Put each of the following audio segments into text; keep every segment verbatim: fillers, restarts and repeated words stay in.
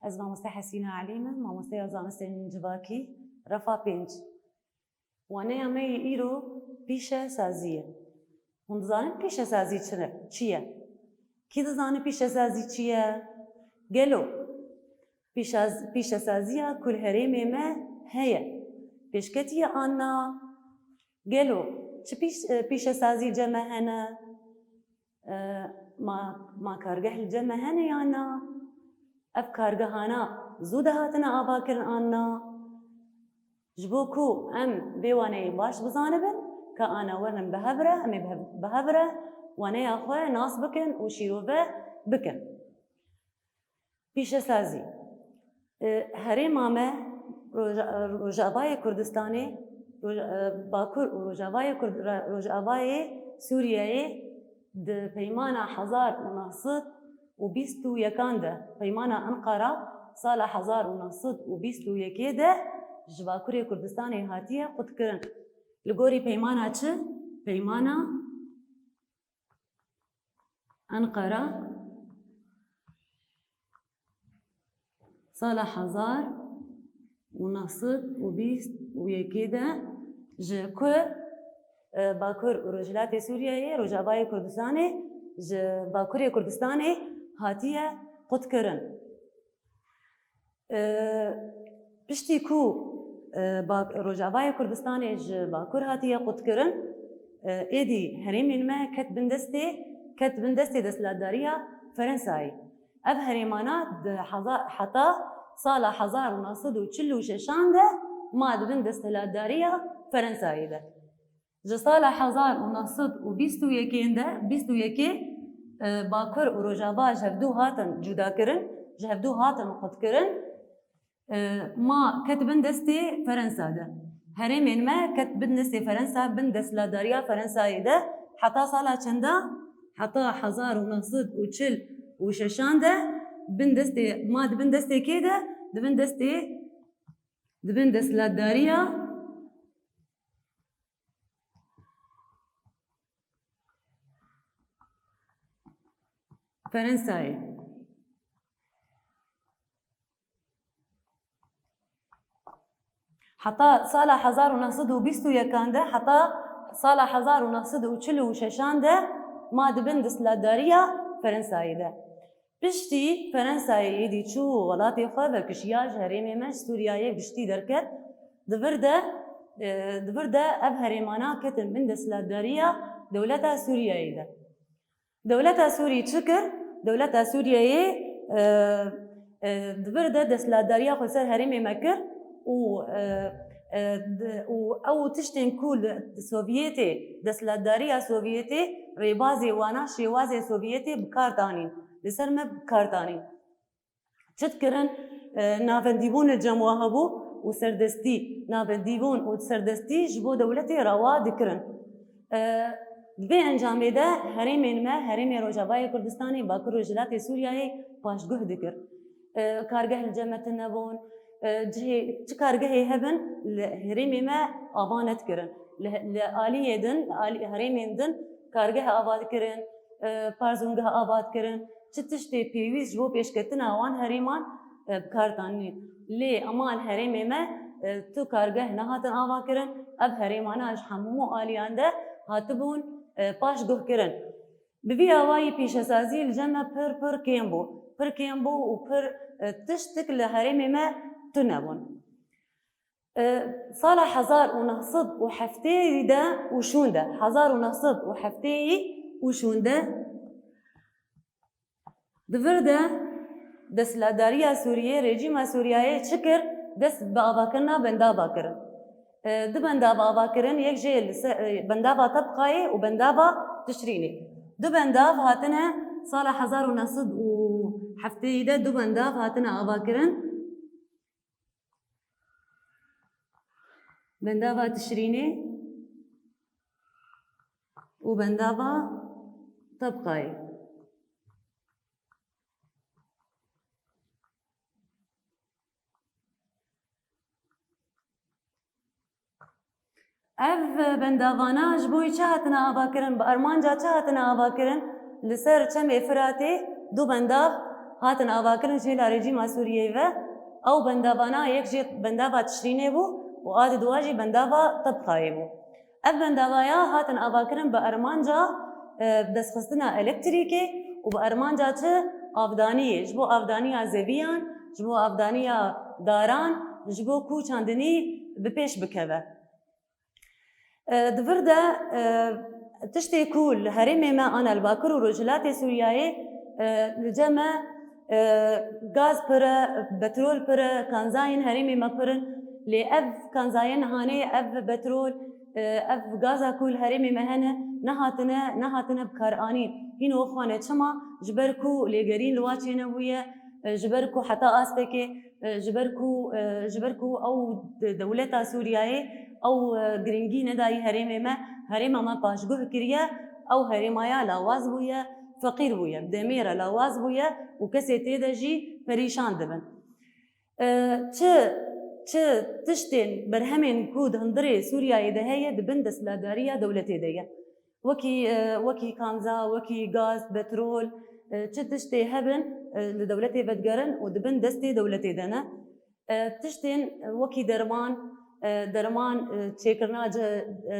Ez mamoste Hesîna Elî me, mamosteya zanistên civakî, refa pênc. Waneya me yê îro pîşesazî ye. Hûn dizanin pîşesazî çi ne, çi ye? Kî dizane pîşesazî çi ye? Gelo pîşaz-, pîşesaziya ku li herêmê me heye, pêşketiye an na? Gelo çi pîş-, e, pîşesazî cem me hene? E, ma, ma kargeh li cem me hene yan na? Ev kargehana zû de hatine avakirin an na? Ji bo ku em vê waneyê baş bizanibin, ka ana werin bi hev re, em ê bi hev, bi hev re waneya xwe nas bikin û şîrove bikin. Pîşesazî. E, herêma me, Roja-, Rojavayê Kurdistanê, Roja-, e, Bakur û Rojavayê Kurd-, Ra-, Rojavayê Sûriyeyê di peymana hezar û neh sed û bîst û yekan de, peymana Enqara sala hezar û neh sed û bîst û yekê de ji Bakurê Kurdistanê hatiye qutkirin. Li gorî peymana çi? Peymana Enqara sala hezar û neh sed û bîst û yekê de ji ku, e, Bakur û Rojhilatê Sûriyeyê, Rojavayê Kurdistanê, ji Bakurê Kurdistanê hatiye qutkirin. E, piştî ku, e, Bak-, Rojavayê Kurdistanê ji Bakur hatiye qutkirin, e, êdî herêmên me ket bin destê, ket bin destê desthilatdariya Ferensayê. Ev herêmana di heza-, heta sala hezar û neh sed û çil û şeşan de ma di bin desthilatdariya Ferensayê de. Ji sala hezar û neh sed û bîst û yekê de, bîst û yekê, e, Bakur û Rojava ji hevdû hatin cudakirin, ji hevdû hatin qutkirin. E, ma ket bin destê Ferensa de. Herêmên me ket bin destê Ferensa, bin desthilatdariya Ferensayê de. Heta sala çenda? Heta hezar û neh sed û çil û şeşan de bin destê, ma di bin destê kê de? Di bin destê, di bin desthilatdariya Ferensayê. Heta sala hezar û neh sed û bîst û yekan de, heta sala hezar û neh sed û çil û şeşan de ma di bin desthilatdariya Ferensayê de. Piştî Ferensayê êdî çû welatê xwe vekişiya, ji herêmê me, ji Sûriyeyê giştî derket. Di vir de, e, di vir de ev herêmana ketin bin desthilatdariya dewleta Sûriyeyê de. Dewleta Sûrî çi kir? Dewleta Sûriyeyê, e, e, di vir de desthilatdariya xwe ser herêmê me kir û, e, e, di, û ew tiştên ku li Sovyetê, desthilatdariya Sovyetê rêbazê wana, şêwazê Sovyetê bi kar danîn, li ser me bi kar danîn. Çi dikirin? E, navendîbûn li cem wa hebû û serdestî, navendîbûn û serdestî ji bo dewletê rewa dikirin. E, di vê encamê de herêmên me, herêmê Rojavayê Kurdistanê, Bakur Rojhilatê Sûriyeyê paşguh dikir. E, kargeh li cem me tune bûn, e, cihê, çi kargehê hebin li herêmê me ava nedikirin. Li, li aliyê din, li alî-, herêmên din kargeh ava dikirin, e, parzûngeh ava dikirin. Çi tiştê pêwîst ji bo pêşketina wan herêman, e, bi kar danîn. Lê ema li herêmê me, e, tu kargeh nehatin avakirin, ev herêmana ji hemû aliyan de hatibûn, e, paşguhkirin. Bi vî awayî pîşesazî li cem me pir, pir kêm bû. Pir kêm bû û pir, e, tiştik li herêmê me tune bûn. E, sala hezar û neh sed û heftê de û şûn de, hezar û neh sed û heftê û şûn de, di vir de desthilatdariya Sûriyê, rejîma Sûriyeyê çi kir? Dest bi avakirina bendava kirin. E, du bendava ava kirin, yek jê li ser, e, bendava Tebqayê û bendava Tişrînê. Du bendav hatine sala hezar û neh sed û heftê de, du bendav hatine ava kirin. Bendava Tişrînê û bendava Tebqayê. Ev bendavana ji bo çi hatine avakirin, bi armanca çi hatine avakirin? Li ser Çemê Firatê du bendav Hatin avakirin ji hêla rejîma Sûriyeyê ve, ew bendavana yek jê bendava Tişrînê bû û a di dua jî bendava Tebxayê bû. Ev bendavaya hatin avakirin bi armanca, e, destxistina elektrîkê û bi armanca çi avdaniyê, ji bo avdaniya zeviyan, ji bo avdaniya daran, ji bo ku çandinî bi pêş bikeve. E, di vir de, e, tiştê ku li herêmê me ana li Bakur û Rojhilatê Sûriyeyê, e, li cem me, e, gaz pir e, petrol pir e, kanzayên herêmê me pir in. Lê ev kanzayên hanê, ev petrol, e, ev gaza ku li herêmê me hene, nehatine, nehatine bikaranîn. Hîn û xwane çima? Ji ber ku lêgerîn li wa çênebûye, e, ji ber ku heta astekê, e, ji ber ku, e, ji ber ku ew de-, dewleta Sûriyeyê ew, e, giringî nedayî herêmê me, herêma me paşguh kiriye, ew herêmaya lawaz bûye, feqîr bûye, demê re lawaz bûye û kesê tê de jî perîşan dibin. E, çi, çi tiştên berhemên ku di hundirê Sûriyeyê de heye, di bin desthilatdariya dewletê de ye. Wekî, e, wekî kanza, wekî gaz, petrol, e, çi tiştê hebin, e, li dewletê vedigerin û di bin destê dewletê de ne. E, tiştên, e, wekî derman, e, derman, e, çêkirina ci-, e,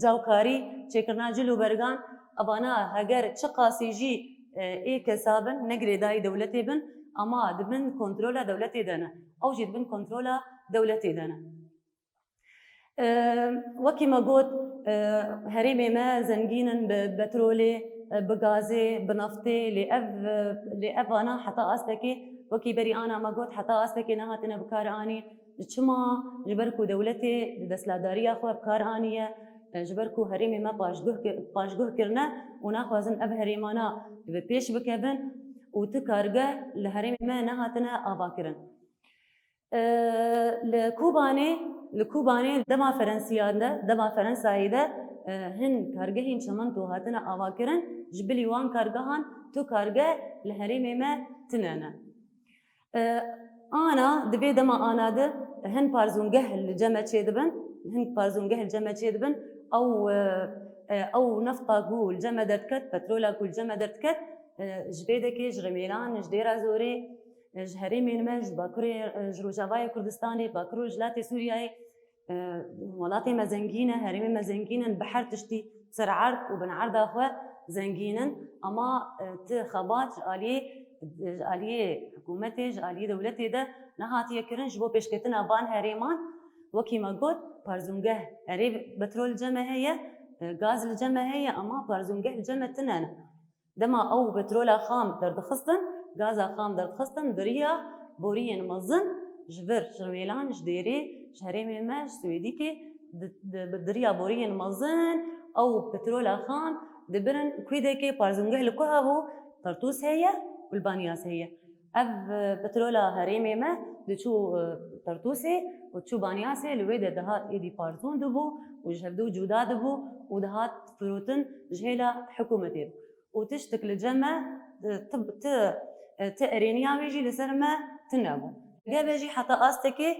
cawkarî, çêkirina cil û bergan, evana heger çiqasî jî, e, ê kesa bin, ne girêdayî dewletê bin, ama di bin kontrola dewletê de ne. Ew jî di bin kontrola dewletê de ne. E, wekî me got, e, herêmê me zengîn in bi petrolê, e, bi gazê, bi neftê, lê ev, e, lê ev ana heta astekê, wekî berî ana me got, heta astekê nehatine bikaranîn. Çima? Ji ber ku dewletê di desthilatdariya xwe bi kar aniye, e, ji ber ku herêmê me paşguh ki-, paşguh kirine û naxwazin ev herêmana bi pêş bikevin û ti kargeh li herêmê me nehatine avakirin. E, li Kobanê, li Kobanê dema Ferensiya de, dema Ferensayê de, e, hin kargehên çimento hatine avakirin, ji bilî wan kargehan tu kargeh li herêmê me tine ne. E, ana, di vê dema ana de hin parzûngeh li cem me çêdibin, hin parzûngeh li cem me çêdibin, ew, e, e, ew nefta ku li cem me derdiket, petrola ku li cem me derdiket, e, ji Bêdekê, ji Rimêlan, ji Dêra Zorê, e, ji herêmên me, ji Bakurê, e, ji Rojavayê Kurdistanê, Bakur û Rojhilatê Sûriyeyê, e, welatê me zengîn e, herêmê me zengîn in, bi her tiştî ser erd û bin erda xwe zengîn in. Ama, e, ti xebat ji aliyê, ji aliyê hikûmetê, ji aliyê dewletê de nehatiye kirin ji bo pêşketina van herêman. Wekî me got, parzûngeh erê petrol li cem me heye, e, gaz li cem me heye, ama parzûngeh li cem me tine ne. Dema ew petrola xam derdixistin, gaza xam derdixistin, di riya boriyên mezin ji vir, ji Rêlan, ji Dêrê, ji herêmê me, ji Swêdîkê, di, di, bi, di riya boriyên mezin ew petrola xam dibirin Kwêdekê, parzûngeh li ku hebû, Tertûs heye û li Banyas heye. Ev, e, petrola herêmê me diçû, e, Tertûsê û diçû Banyasê, li wê de dihat êdî parzûn dibû û ji hevdû cuda dibû û dihat firotin ji hêla hikûmetê. Û tiştik li cem me, e, ti, ti, e, ti erêniya wê jî li ser me tune bû. Geve jî heta astekê,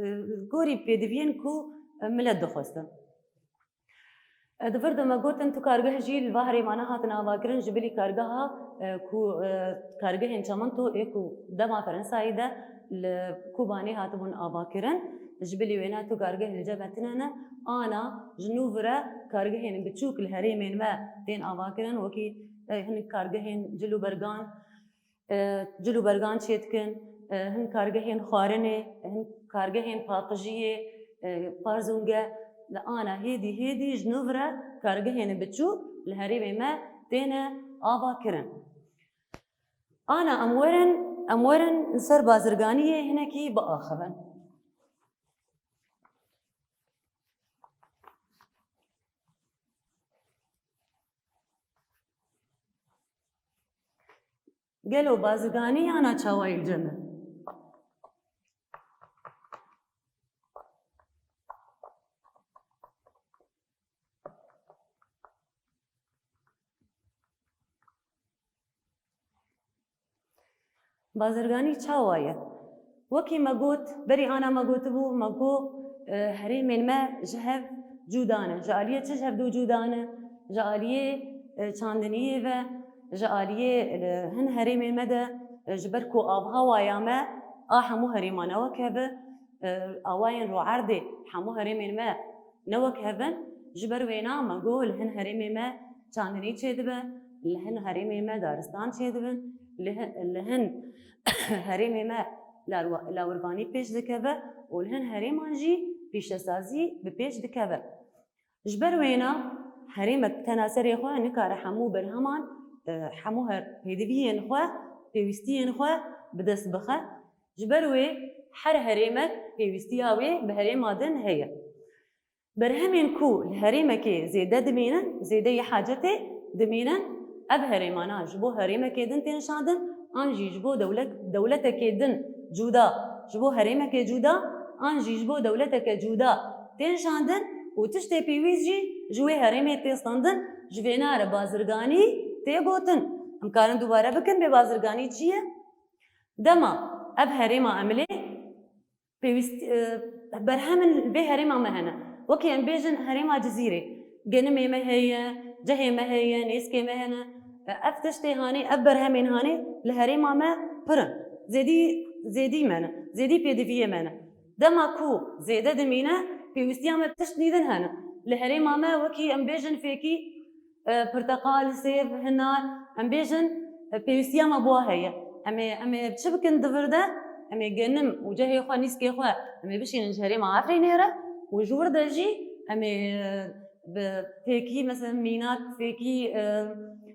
e, gorî pêdiviyên ku, e, milet dixwestin. E, di vir de me gotin, tu kargeh jî li va herêmana hatin avakirin, ji bilî kargeha, e, ku, e, kargehên çimento ê ku dema Ferensayê de li Kobanê hatibûn avakirin, ji bilî wêne tu kargeh li cem me tine ne, ana ji nû vire kargehên biçûk li herêmên me tên avakirin, wekî, e, hin kargehên cil û bergan, e, cil û bergan çêdikin, e, hin kargehên xwarinê, hin kargehên paqijiyê, e, parzûnge, li ana hêdî hêdî ji nû vire kargehên biçûk li herêmê me têne avakirin. Ana em werin, em werin li ser bazirganiyê hinekî biaxivin. Gelo bazirganî yana çawayî li cem e? Bazirganî çawa ye? Wekî me got, berî ana me gotibû, me got, e, herêmên me ji hev cuda ne. Ji aliyê çi ji hevdû cuda ne? Ji aliyê, e, çandiniyê ve, ji aliyê, e, hin herêmên me de, Ji ber ku avhewaya me a hemû herêma ne wek hev e, awayên rûerdê hemû herêmên me ne wek hev in. Ji ber wêna me got li hin herêmê me çandinî çêdibe, li hin herêmê me daristan çêdibin, li hin, li hin herêmê me larwa-, lawirvanî pêş dikeve û li hin herêman jî pîşesazî bi pêş dikeve. Ji ber wêna herêmek bi tena serê xwe nikare hemû berheman, e, hemû her pêdiviyên xwe, pêwîstiyên xwe bi dest bixe. Ji ber wê her herêmek pêwîstiya wê bi herêma din heye. Berhemên ku li herêmekê zêde dimînin, zêdeyî hacetê dimînin, ev herêmana ji bo herêmekê din tên şandin, an jî ji bo dewlet-, dewletekê din cuda, ji bo herêmekê cuda, an jî ji bo dewleteke cuda tên şandin û tiştê pêwîst jî ji wê herêmê tê standin, ji vêna re bazirganî tê gotin. Em karin dubare bikin bê bazirganî çi ye? Dema ev herêma em lê pêwîst, e, berhemên vê herêma me hene. Wekî em bêjin herêma Cizîrê, genimê me heye, cehê me heye, nêzkê me hene. E, ev tiştê hanê, ev berhemên hanê li herêma me pir in. Zêdî, zêdî me ne, zêdî pêdiviyê me ne. Dema ku zêde dimîne, pêwîstiya me bi tiştî din hene. Li herêma me wekî em bêjin fêkî, e, pirteqal, sêv, hinar, em bêjin, e, pêwîstiya me bi wa heye. Em ê, em ê çi bikin di vir de? Em ê genim û cehê xwe, nîskê xwe, em ê bişînin ji herêma Efrînê re û ji wir de jî em ê, e, bi fêkî, mesela mînak, fêkî, e,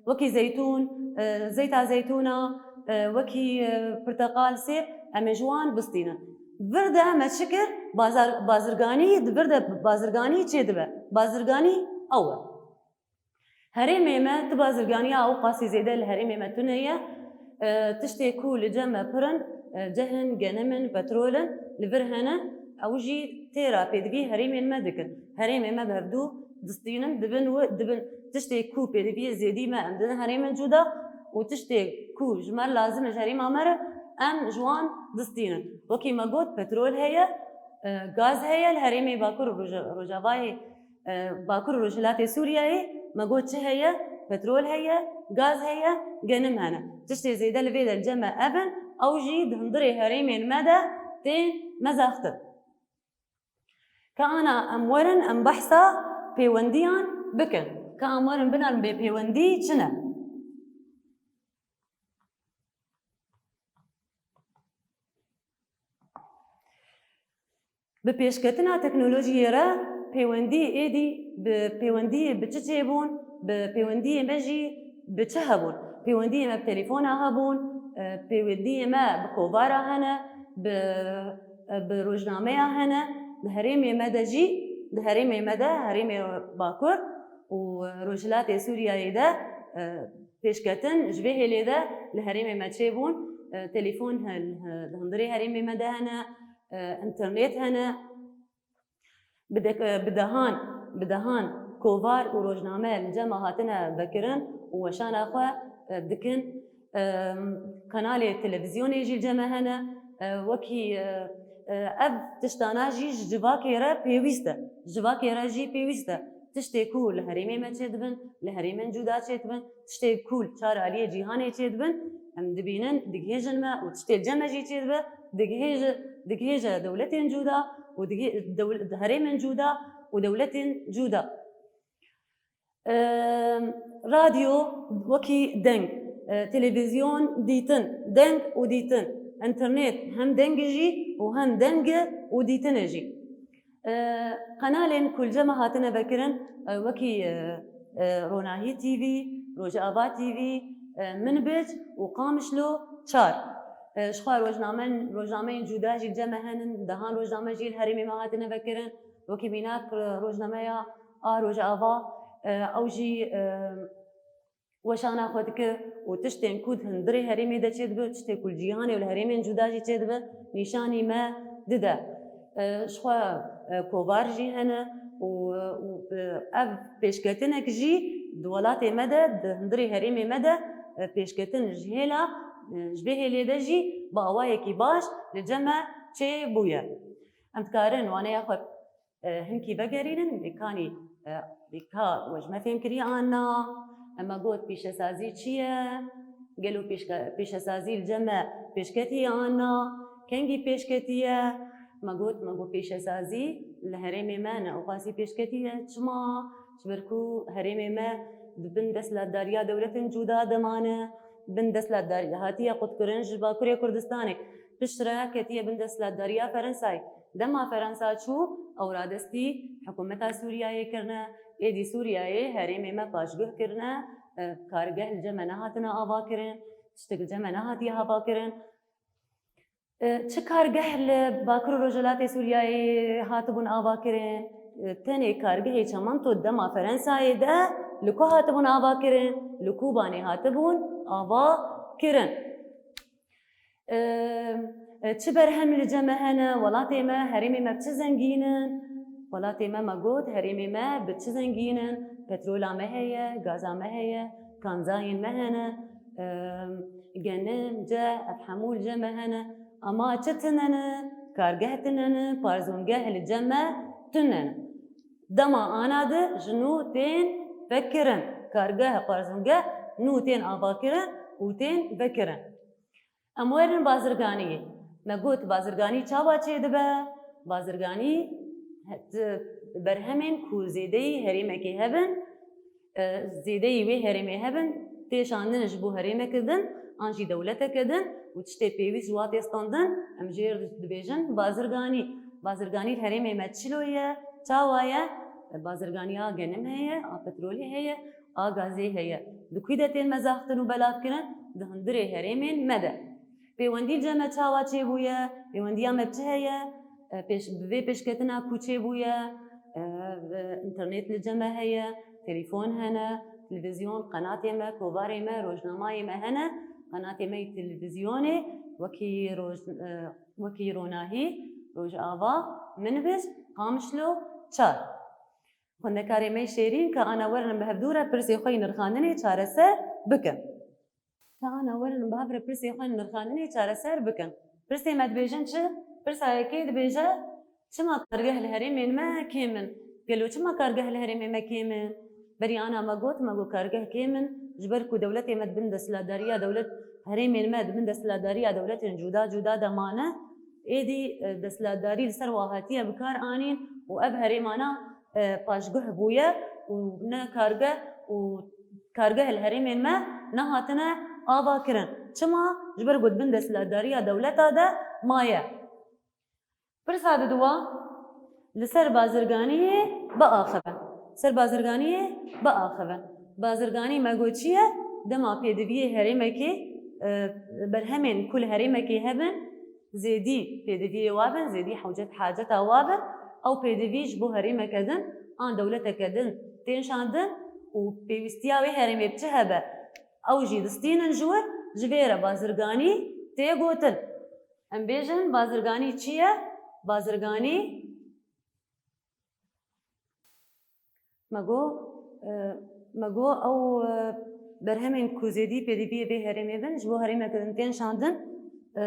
wekî zeytûn, e, zeyta zeytûna, e, wekî, e, pirteqal, sêv, em ê ji wan bistînin. Vir de me çi kir? Bazar, bazirganî, di vir de bazirganî çêdibe. Bazirganî ew e. Herêmê me tu bazirganiya ew qasî zêde li herêmê me tune ye. E, tiştê ku li cem me pir in, e, ceh in, genim in, petrol in, li vir hene, ew jî têra pêdivî herêmên me dikin. Herêmê me bi hevdû distînin, dibin wi-, dibin tiştê ku pêdiviyê zêdî me em didin herêmên cuda û tiştê ku ji me re lazim e ji herêma me re em ji wan distînin. Wekî me got petrol heye, e, gaz heye li herêmê Bakur û Roja-, Rojavayê, e, Bakur û Rojhilatê Sûriyeyê me got çi heye? Petrol heye, gaz heye, genim hene. Tiştê zêde li vê de li cem me ev in, ew jî di hundirê herêmên me de tên mezaxtin. Ka ana em werin em behsa pêwendiyan bikin. Ka em werin binerin bê pêwendî çi ne? Bi pêşketina teknolojiyê re pêwendî êdî bi pêwendiyê bi çi çêbûn, bi pêwendiyê me jî bi çi hebûn? Pêwendiyê me bi telefona hebûn, e, pêwendiyê me bi kovara hene, bi, e, bi rojnameya hene. Di herêmê me de jî, di herêmê me de, herêmê Bakur û Rojhilatê Sûriyeyê de, e, pêşketin ji vê hêlê de li herêmê me çêbûn. E, telefon he-, he-, di hundirê herêmê me de hene, e, înternet hene. Bi de-, bi dehan, bi dehan kovar û rojname li cem me hatine vekirin û weşana xwe, e, dikin. E, kanalê televîzyonê jî li cem me hene. E, wekî, e, e, ev tiştana jî ji civakê re pêwîst e. Ji civakê re jî pêwîst e. Tiştê ku li herêmê me çêdibin, li herêmên cuda çêdibin, tiştê ku li çar aliyê cîhanê çêdibin, em dibînin, digihêjin me û tiştê li cem me jî çêdibe, digihêje, digihêje dewletên cuda û digihê-, dewl-, herêmên cuda û dewletên cuda. Eee, radyo wekî deng, e, televîzyon dîtin, deng û dîtin, înternet hem deng e jî û hem deng e û dîtin e jî. E, qenalên ku li cem me hatine vekirin, e, wekî, e, e, Ronahî T V, Rojava T V, e, Minbic û Qamişlo çar. E, jixwe rojnamen-, rojnameyên cuda jî li cem me henin, dehan rojname jî li herêmê me hatine vekirin. Wekî mînak, e, rojnameya A Rojava, e, ew jî, e, weşana xwe dike û tiştên ku di hundirê herêmê de çêdibe, tiştê ku li cîhanê û li herêmên cuda jî çêdibe, nîşanî me dide. E, jixwe, e, kovar jî hene û, û, e, ev pêşketinek jî di welatê me de, di hundirê herêmê me de, e, pêşketin ji hêla, e, ji vê hêlê de jî bi awayekî baş li cem me çêbûye. Em dikarin wanê ya xwe e, hinkî vegerînin, bêkanî, e, bêka we ji me fêm kiriye an na, em me got pîşesazî çi ye? Gelo pêşke-, pêşesazî li cem me pêşketiye an na? Kengî pêşketiye? Me got, me got pêşesazî li herêmê me ne ewqasî pêşketiye. Çima? Ji ber ku herêmê me di bin desthilatdariya dewletên cuda de mane, bin desthilatdariya hatiye qutkirin ji Bakurê Kurdistanê. Piştre ketiye bin desthilatdariya Ferensayê. Dema Ferensa çû, ew radestî hikûmeta Sûriyeyê kirine. Êdî Sûriyeyê herêmê me paşguh kirine, e, kargeh li cem me nehatine avakirin, tiştek li cem me nehatiye avakirin. E, çi kargeh li Bakur û Rojhilatê Sûriyeyê hatibûn avakirin? E, tenê kargehê Çemento dema Ferensayê de li ku hatibûn avakirin? Li Kobanê hatibûn avakirin. E, e, çi berhem li cem me hene? Welatê me, herêmê me bi çi zengîn in? Welatê me, me got, herêmê me bi çi zengîn in? Petrola me heye, gaza me heye, kanzayên me hene, e, genim, ceh, ev hemû li cem me hene. Ama çi tune ne? Kargeh tune ne, parzûngeh li cem me tune ne. Dema ana de ji nû tên vekirin. Kargeh, parzûngeh nû tên avakirin û tên vekirin. Em werin bazirganiyê. Me got, bazirganî çawa çêdibe? Bazirganî, he, di berhemên ku zêdeyî herêmekê hebin, e, zêdeyî wê herêmê hebin, tê şandin ji bo herêmeke din an jî dewleteke din û tiştê pêwîst ji wa tê standin, em jê re dibêjin bazirganî. Bazirganî li herêmê me çilo ye, çawa ye? E, bazirganiya genim heye, a petrolê heye, a gazê heye. Di kû de tên mezaxtin û belavkirin? Di hundirê herêmên me de. Pêwendî li cem me çawa çêbûye? Pêwendiya me bi çi heye? E, pêş-, bi vê pêşketina ku çêbûye? E, e, înternet li cem me heye, telefon hene, televîzyon, qenatê me, kovarê me, rojnamayê me hene. Qenatê me yê televîzyonê wekî roj-, e, wekî Ronahî, Rojava, Minbij, Qamişlo, Çar. Xwendekarê me şêrîn, ka ana werin bi hevdû re pirsê xwe yê nirxandinê çareser bikin. Ka ana werin bi hev re pirsê xwe yê nirxandinê çareser bikin. Pirsê me dibêjin çi? Pirsa yekê dibêje, çima kargeh li herêmên me kêm in? Gelo çima kargeh li herêmê me kêm in? Berî ana me got, me got kargeh kêm in, ji ber ku dewletê me di bin desthilatdariya dewlet, herêmên me di bin desthilatdariya dewletên cuda cuda de mane. Êdî, e, desthilatdarî li ser wa hatiye bi kar anîn û ev herêmana, e, paşguh bûye û ne kargeh û kargeh li herêmên me nehatine ava kirin. Çima? Ji ber ku di bin desthilatdariya dewleta de maye. Pirsa diduwa, li ser bazirganiyê biaxivin. Ser bazirganiyê biaxivin. Bazirganî me got çi ye? Dema pêdiviyê herêmekê, e, berhemên ku li herêmekê hebin, zêdî pêdiviyê wa bin, zêdî hewcet haceta wa bin, ew pêdivî ji bo herêmeke din an dewleteke din tên şandin û pêwîstiya wê herêmê bi çi hebe, ew jî distînin ji wir, ji vê re bazirganî tê gotin. Em bêjin, bazirganî çi ye? Bazirganî, me got, e, me got ew, e, berhemên ku zêdî pêdiviyê vê herêmê bin, ji bo herêmeke din tên şandin, e,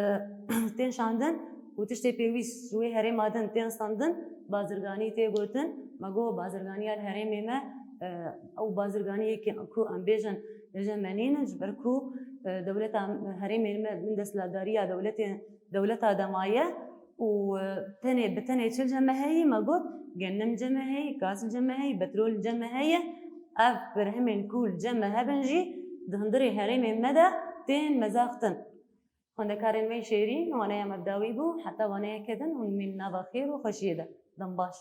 tên şandin û tiştê pêwîst ji wê herêma din tên standin, bazirganî tê gotin. Me got, bazirganiya li herêmê me, e, ew bazirganiyê ku em bêjin, li cem me nînin, ji ber ku, e, dewleta herêmê me bin desthilatdariya dewletê, dewleta de maye û, e, tenê, bi tenê çi li cem me heyî, me got, genim li cem me heyî, gaz li cem me heyî, petrol li cem me heye. Ev berhemên ku li cem me hebin jî di hundirê herêmên me de tên mezaxtin. Xwendekarên me şêrîn, waneya me bi dawî bû, heta waneyeke din hûn mîn nava xêr û xweşiyê de. Dem baş.